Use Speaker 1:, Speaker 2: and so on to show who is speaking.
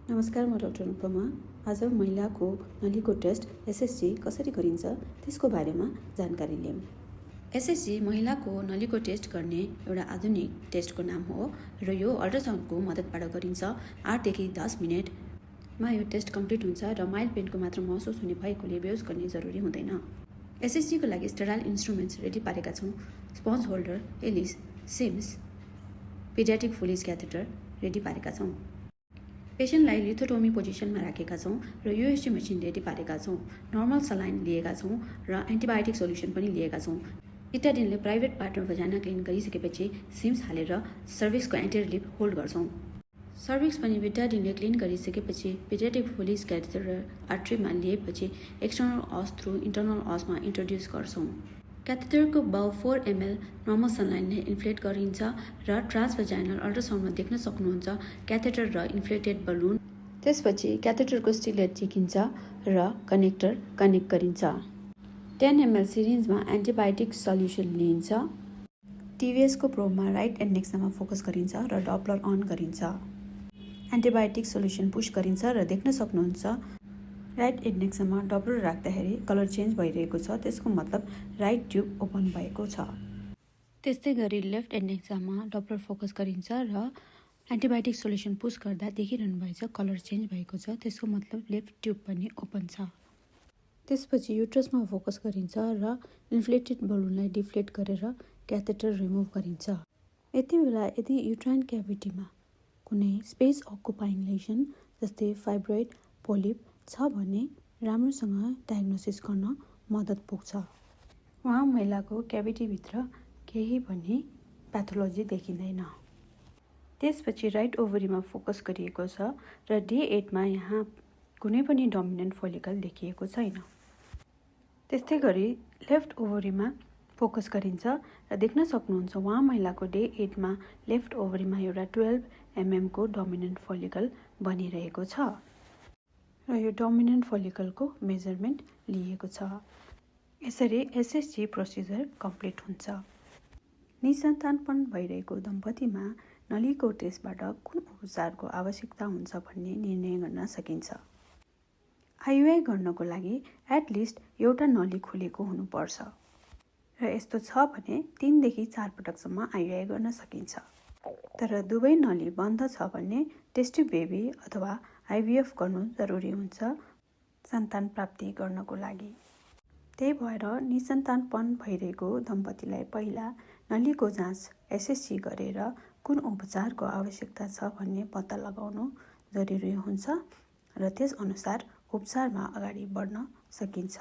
Speaker 1: नमस्कार, म डाक्टर अनुपमा। आज महिलाको नलीको टेस्ट एसएसजी कसरी गरिन्छ त्यसको बारेमा जानकारी लियौँ। एसएसजी महिलाको नलीको टेस्ट गर्ने एउटा आधुनिक टेस्टको नाम हो र यो अल्ट्रासाउन्डको मद्दतबाट गरिन्छ। 8 देखि 10 मिनेटमा यो टेस्ट कम्प्लिट हुन्छ र माइल्ड पेनको मात्र महसुस हुने भएकोले बेहोस गर्ने जरुरी हुँदैन। एसएसजीको लागि स्टेराइल इन्स्ट्रुमेन्ट्स रेडी पारेका छौँ। Sponge holder, Allis, Sims, pediatric Foley's catheter ready पारेका छौँ। पेसेन्टलाई लिथोटोमी पोजिसनमा राखेका छौँ र युएसजी मेसिन रेडी पारेका छौँ। नर्मल सलाइन लिएका छौँ र एन्टिबायोटिक सोल्युसन पनि लिएका छौँ। इटाडिनले प्राइभेट पार्ट र भजाना क्लिन गरिसकेपछि सिम्स हालेर सर्भिक्सको एन्टेरियर लिप होल्ड गर्छौँ। सर्भिक्स पनि बिटाडिनले क्लिन गरिसकेपछि पेडियाट्रिक फोलिज क्याथेटर र आर्ट्रीमा लिएपछि एक्सटर्नल अस थ्रु इन्टर्नल असमा इन्ट्रोड्युस गर्छौँ। क्याथेटरको बाउ 4 ml नर्मल सनलाइनले इन्फ्लेट गरिन्छ र ट्रान्सभजाइनल अल्ट्रासाउन्डमा देख्न सक्नुहुन्छ क्याथेटर र इन्फ्लेटेड बलुन। त्यसपछि क्याथेटरको स्टिलेट चेकिन्छ र कनेक्टर कनेक्ट गरिन्छ। 10 ml सिरिन्जमा एन्टिबायोटिक सल्युसन लिइन्छ। टिभिएसको प्रोबमा राइट एन्डेक्समा फोकस गरिन्छ र डपलर अन गरिन्छ। एन्टिबायोटिक सोल्युसन पुश गरिन्छ र देख्न सक्नुहुन्छ राइट एन्डेक्समा डपलर राख्दाखेरि कलर चेन्ज भइरहेको छ, त्यसको मतलब राइट ट्युब ओपन भएको छ। त्यस्तै गरी लेफ्ट एन्डेक्समा डपलर फोकस गरिन्छ र एन्टिबायोटिक सोल्युसन पुश गर्दा देखिरहनु भएछ कलर चेन्ज भएको छ, त्यसको मतलब लेफ्ट ट्युब पनि ओपन छ। त्यसपछि युट्रसमा फोकस गरिन्छ र इन्फ्लेटेड बलुनलाई डिफ्लेट गरेर क्याथेटर रिमुभ गरिन्छ। यति बेला यदि युट्राइन क्याभिटीमा कुनै स्पेस अकुपाइङ लेसन जस्तै फाइब्रोइड, पोलिप छ भने राम्रोसँग डायग्नोसिस गर्न मद्दत पुग्छ। उहाँ महिलाको क्याभिटीभित्र केही पनि प्याथोलोजी देखिँदैन। त्यसपछि राइट ओभरीमा फोकस गरिएको छ र डे 8मा यहाँ कुनै पनि डोमिनेन्ट फोलिकल देखिएको छैन। त्यस्तै गरी लेफ्ट ओभरीमा फोकस गरिन्छ र देख्न सक्नुहुन्छ उहाँ महिलाको डे 8मा लेफ्ट ओभरीमा एउटा 12 mm को डोमिनेन्ट फोलिकल बनिरहेको छ र यो डोमिनेन्ट फोलिकलको मेजरमेन्ट लिएको छ। यसरी एसएसजी प्रोसिजर कम्प्लिट हुन्छ। निसन्तानपन भइरहेको दम्पतिमा नलीको टेस्टबाट कुन उपचारको आवश्यकता हुन्छ भन्ने निर्णय गर्न सकिन्छ। आइयुआई गर्नको लागि एटलिस्ट एउटा नली खुलेको हुनुपर्छ र यस्तो छ भने 3 देखि 4 पटकसम्म आइयुआई गर्न सकिन्छ। तर दुवै नली बन्द छ भने टेस्टी बेबी अथवा आइभीएफ गर्नु जरुरी हुन्छ सन्तान प्राप्ति गर्नको लागि। त्यही भएर निसन्तानपन भइरहेको दम्पतिलाई पहिला नलीको जाँच एसएसजी गरेर कुन उपचारको आवश्यकता छ भन्ने पत्ता लगाउनु जरुरी हुन्छ र त्यसअनुसार उपचारमा अगाडि बढ्न सकिन्छ।